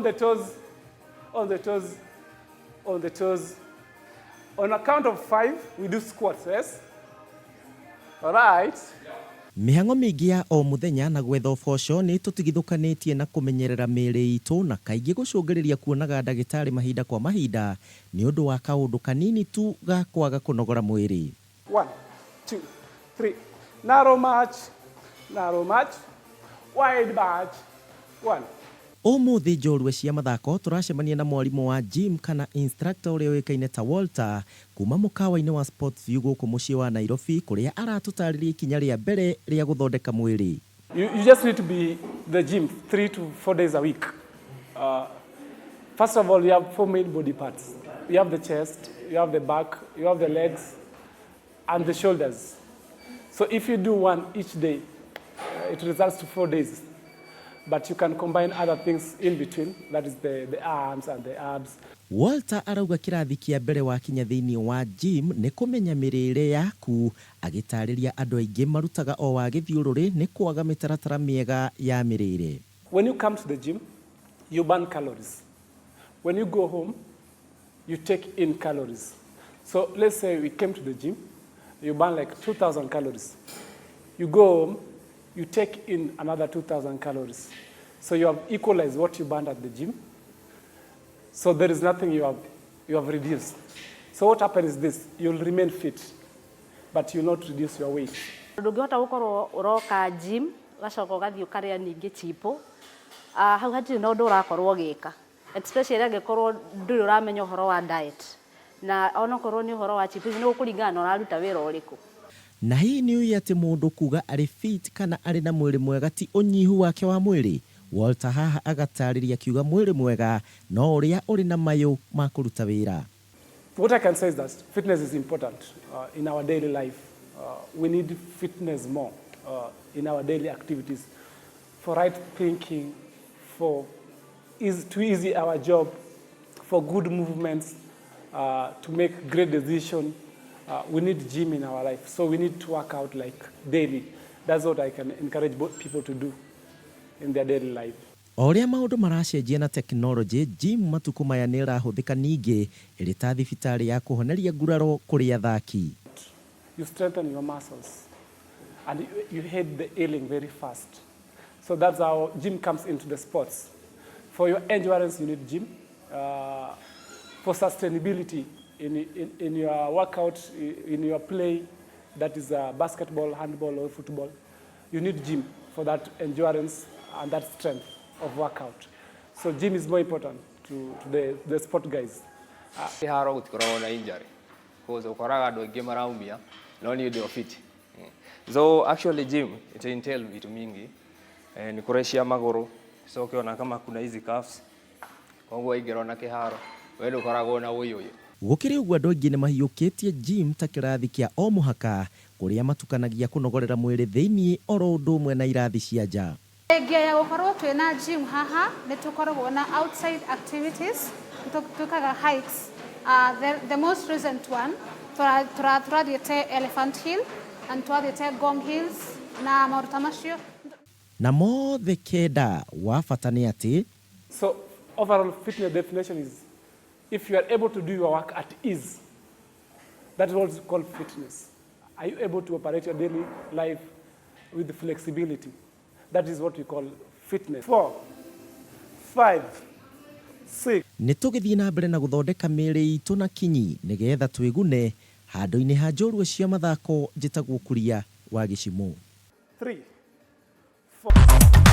the toes, on the toes, on the toes. On a count of 5, we do squats, yes? All right. Mĩhang'o mĩingĩ ya o mũthenya na gwetha ũboco nĩ tũtigithũkanĩtie na kũmenyerera mĩĩrĩ itũ na kaingĩ gũcũngĩrĩria kuonaga ndagĩtarĩ mahinda kwa mahinda nĩ ũndũ wa kaũndũ kanini tu ga kwaga kũnogora mwĩrĩ. 1, 2, 3. Narrow march, narrow march, wide march. 1. Ũmũthĩ njorua cia mathako tũracemania na mwarimũ wa gym kana instructor ũrĩa ũĩkaine ta Walter kuma mũkawa-inĩ wa Sports View gũkũ mũciĩ wa Nairobi kũrĩa aratũtarĩria ikinya rĩa mbere rĩa gũthondeka mwĩrĩ. You just need to be the gym 3 to 4 days a week. First of all, you have 4 main body parts. You have the chest, you have the back, you have the legs, and the shoulders. So if you do one each day, it results to 4 days. But you can combine other things in between, that is the arms and the abs. Walter arauga kĩrathi kĩa mbere wakinya thĩinĩ wa gym nĩ kũmenya mĩrĩre yaku, agĩtarĩria andũ aingĩ marutaga o wa gĩthiũrũrĩ nĩ kwaga mĩtaratara mĩega ya mĩrĩre. When you come to the gym, you burn calories. When you go home, you take in calories. So let's say we came to the gym, you burn like 2,000 calories. You go home, you take in another 2,000 calories. So you have equalized what you burned at the gym. So there is nothing you have reduced. So what happens is this, you'll remain fit, but you'll not reduce your weight. Ndũngĩhota gũkorwo ũroka gym ũgacoka ũgathiĩ ũkarĩa ningĩ chipo, hau hatirĩ na ũndũ ũrakorwo ũgĩka, especially angĩkorwo ndũrĩ ũramenya ũhoro wa diet, na onokorwo nĩ ũhoro wa chipo nĩ gũkũringana na ũraruta wĩra ũrĩkũ. Na hihi nĩ ũĩ atĩ mũndũ kuga arĩ fit kana arĩ na mwĩrĩ mwega ti ũnyihu wake wa mwĩrĩ? Walter haha agatarĩria akiuga mwĩrĩ mwega no ũrĩa ũrĩ na mayũ ma kũruta wĩra. What I can say is that fitness is important in our daily life. We need fitness more in our daily activities for right thinking, for easy, to easy our job, for good movements, to make great decisions. We need gym in our life, so we need to work out like daily. That's what I can encourage both people to do in their daily life. O ũrĩa maũndũ maracenjia na tekinoronjĩ, gym matukũ maya nĩ ĩrahũthĩka ningĩ ĩrĩ ta thibitarĩ ya kũhoneria nguraro kũrĩ athaki. You strengthen your muscles and you hit the healing very fast. So that's how gym comes into the sports. For your endurance, you need gym. For sustainability in your workout, in your play, that is basketball, handball, or football, you need gym for that endurance and that strength of workout. So gym is more important to the sport guys. Kĩharo gũtikoragwo na injury, cause ũkoraga andũ aingĩ maraumia no niĩ ndĩ fit. So actually gym it entail vitu mingi, ni kũreshia magũrũ, so ũkĩona kama kuna hizi calves, koguo waingĩra ona kĩharo we ndũkoragwo na ũyũ. Gũkĩrĩ ũguo, andũ aingĩ nĩ mahiũkĩtie gym ta kĩrathi kĩa o mũhaka kũrĩa matukanagia kũnogorera mwĩrĩ thĩinĩ oro ũndũ ũmwe na irathi cia nja. Thengia ya gũkorwo twĩna gym haha, nĩ tũkoragwo na outside activities, twĩkaga hikes. The most recent one tũrathiĩte Elephant Hill and twathiĩte Ngong Hills na maũndũ ta macio. Na mothe kenda wa bata nĩ atĩ So overall fitness definition is if you are able to do your work at ease, that is what's called fitness. Are you able to operate your daily life with flexibility? That is what we call fitness. 4, 5, 6, Nĩ tũgĩthiĩ na mbere na gũthondeka mĩĩrĩ itũ na kinyi nĩgetha twĩgune handũ-inĩ ha njorua cia mathako. Njĩtagwo Kuria wa Gĩcimũ. 3, 4.